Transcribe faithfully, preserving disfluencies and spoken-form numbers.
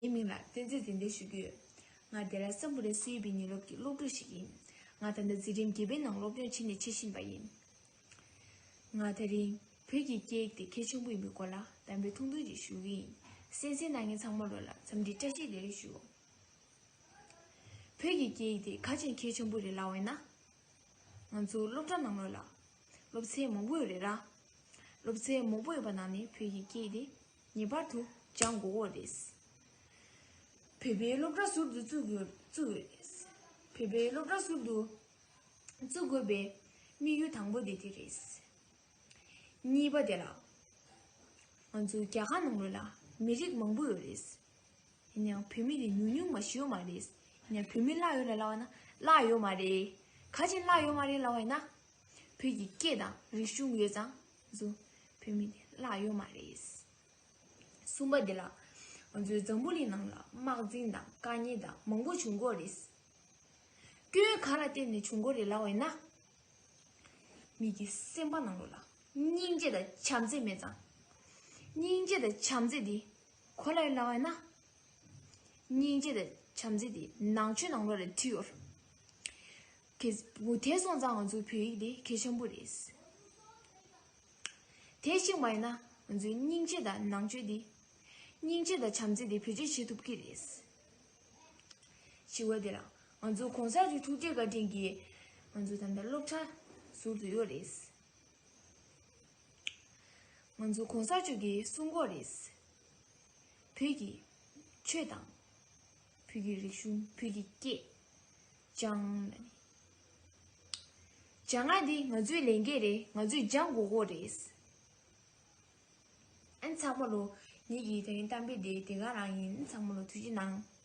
ངའི་མིང་ལ་བསྟན་འཛིན་ཚེ་བརྟན་ཞུ་གི་ཡོད། ང་དེ་ར་སམ་བྷོ་ཊའི་སུའུ་ཡི་བི་ཉི་སློབ་ཀྱི་སློབ་ཕྲུག་ཞིག་ཡིན། ང་ད་ལྟ་འཛིན་རིམ་བརྒྱད་པའི་ནང་སློབ་སྦྱོང་བྱས་ནས་འཆི་བཞིན་པ་ཡིན། ང་དེ་རིང་བོད་ཀྱི་སྐད་ཡིག་དེ་གལ་ཆེན་པོ་ཡིན་པའི་སྐོར་ལ་དམ་པའི་ཐུགས་འདུན་ཅིག་ཞུ་གི་ཡིན། གསན་གཟིགས་གནང་མཁན་ཚང་མ་ལོ་ལ་འཚམས་འདྲི་བཀྲ་ཤིས་བདེ་ལེགས་ཞུ། བོད་ཀྱི་སྐད་ཡིག་དེ་ག་ཅན་གལ་ཆེན་པོ་རེད་ལབ་པ་ཡིན་ན། ང་ཚོ་སློབ་གྲྭ་ནང་ལོགས་ལ་སློབ་ཚན་མང་པོ་ཡོད་རེད་ར། སློབ་ཚན་མང་པོ་ཡོད་པ་ནང་ནས་བོད་ཀྱི་སྐད་ཡིག་དེ་ངེས་པར་དུ་སྦྱང་དགོས་ཀྱི་རེད། བོད་པའི་སློབ་གྲྭ་ཟུར་དུ་བཙུགས་དགོས་བཙུགས་ཡོད་རེད། བོད་པའི་སློབ་གྲྭ་ཟུར་དུ་བཙུགས་དགོས་པའི་དམིགས་ཡུལ་དང་པོ་དེ་དེ་རེད། གཉིས་པ་དེ་ལ། ང་ཚོའི་རྒྱ་གར་ནང་ལོགས་ལ་མི་རིགས་མང་པོ་ཡོད་རེད། ཡིན་ཡང་བོད་མི་དེ་ཉུང་ཉུང་མ་ཞིག་ཡོད་མ་རེད། ཡིན་ཡང་བོད་མི་བརླག་ཡོད་རེད་ལབ་པ་ན་བརླག་ཡོད་མ་རེད། ག་ཅན་བརླག་ཡོད་མ་རེད་ལབ་པ་ཡིན་ན། བོད་ཀྱི་སྐད་དང་རིག་གཞུང་ཡོད་ཙང་ང་ཚོ་བོད་མི་དེ་བརླག་ཡོད་མ་རེད། གསུམ་པ་དེ་ལ། ང་ཚོའི་འཛམ་བུ་གླིང་ནང་ལ་དམག་འཛིང་དང་དཀའ་ངལ་དང་མང་པོ་བྱུང་གི་ཡོད་རེད། སྐྱོན་ག་ལ་བརྟེན་ནས་བྱུང་གི་ཡོད་རེད་ལབ་པ་ཡིན་ན། མི་གི་སེམས་པ་ནང་ལོགས་ལ་སྙིང་རྗེ་དང་བྱམས་བརྩེ་མེད་ཙང་། སྙིང་རྗེ་དང་བྱམས་བརྩེ་དེ་ག་ལ་ཡོད་ལབ་པ་ཡིན་ན། སྙིང་རྗེ་དང་བྱམས་བརྩེ་དེ་ནང་ཆོས་ནང་ལོགས་ལ་བྲིས་ཡོད། གལ་ཏེ་སོང་ཙང་ང་ཚོའི་བོད་ཡིག་དེ་གལ་ཆེན་པོ་རེད། དེ་ཤེས་པ་ཡིན་ན་ང་ཚོའི་སྙིང་རྗེ་དང་ནང་ཆོས་དེ། སྙིང་རྗེ་དང་བྱམས་བརྩེ་དེ་བེད་སྤྱོད་བྱེད་ཐུབ་ཀྱི་རེད། བཞི་པ་དེ་ལ་ང་ཚོ་གོང་ས་རྒྱལ་ཐུགས་རྗེ་བཀའ་དྲིན་གྱིས་ང་ཚོ་ད་ལྟ་སློབ་གྲྭ་ཟུར་དུ་ཡོད་རེད། ང་ཚོ་གོང་ས་མཆོག་གིས་གསུང་གི་ཡོད་རེད། བོད་ཀྱི་ཆོས་དང་། བོད་ཀྱི་རིག་གཞུང་། བོད་ཀྱི་སྐད། སྦྱང་ལ་ནི། སྦྱང་ང་འདི་ང་ཚོའི་ལས་འགན་རེད། ང་ཚོས་སྦྱང་དགོས་ཀྱི་རེད། ཨན་ཚང་མ་ལོ། ངེད་ཀྱི་དེ་རིང་གཏམ་དཔེ་འདི་དེ་ག་རང་ཡིན། ཨན་ཚང་མ་ལོ་ཐུགས་རྗེ་གནང་།